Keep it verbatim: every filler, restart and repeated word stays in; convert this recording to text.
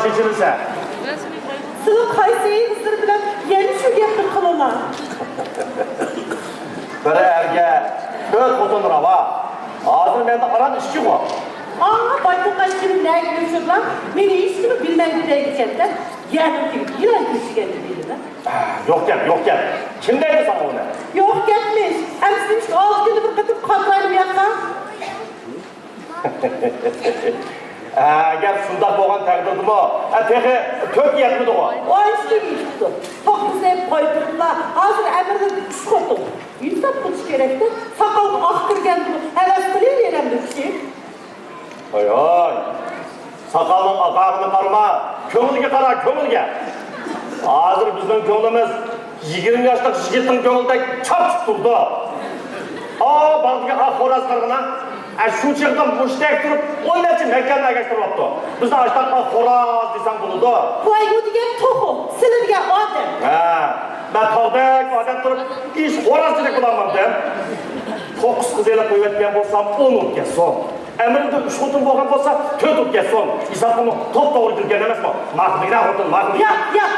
ئېچىلسە. سىلەر قايسى ئېغىزلىرى بىلەن يەنە شۇ گەپنى قىلىڭلار؟ بىر ئەرگە تۆت خوتۇن راۋا. ھازىر مەندە ئاران ئىككىغۇ. ئاڭا بايتىلغان كىم نەگە يوشۇرلا، مېنى ھېچكىممۇ بىلمەيدۇ دەيدىكەن-دە، يەنىڭ تېگىگە يىلان كىرىشكەندە بىلىمەن. يوق گەپ، يوق گەپ. كىم دەيدۇ ساڭا ئۇنى؟ يوق گەپمىش. ئەمىسە نېمىشقا ئالتە كۈندە بىر قېتىم قاترايلى بۇياققا؟ ئەگەر شۇنداق بولغان تەقدىردىمۇ، ئە، تېخى تۆت يەتمىدىغۇ. ئون ئۈچ كۈن يېتىپتۇ. توققۇز ئېيىپ قويدۇرۇپلا، ھازىر ئەمىردىن ئۈچ خوتۇن. ئىنساپ قىلىش كېرەكتە، ساقالغا ئاق كىرگەندىمۇ ھەۋەس قىلىۋېرەمدۇ كىشى؟ ھاي ھاي، ساقالنىڭ ئاقارىنى قارىما، كۆڭلىگە قارا، كۆڭلىگە. ھازىر بىزنىڭ كۆڭلىمىز يىگىرمە ياشلىق يىگىتنىڭ كۆڭلىدەك چاپچۇپ تۇرىدۇ. ئا، باغدىكى ئاق خوراز قارىغىنا، ئە، شۇ چېغىدا مۇشتەك تۇرۇپ، ئون نەچچە مەكاننى ئەگەشتۈرۈۋاپتۇ. بىزنى ئاشتاق ئاق خوراز دېسەڭ بولىدۇ. ۋاي، ئۇ دېگەن توخۇ، سىلى دېگەن ئادەم. ھە، مەن تاغدەك ئادەم تۇرۇپ، ئىش خورازچىدەك بولالمامدىم. توققۇز قىز ئېلىپ قويۇۋەتكەن بولسام، ئون ئوتكەن سوم. ئەمىردە ئۈچ خوتۇن بولغان بولسا، تۆت ئوتكەن سوم. ھېسابىمۇ توپتوغرا كىرگەن ئەمەسمۇ؟ ماقۇل دېگىنە خوتۇن، ماقۇل دېگىنە. ياق، ياق،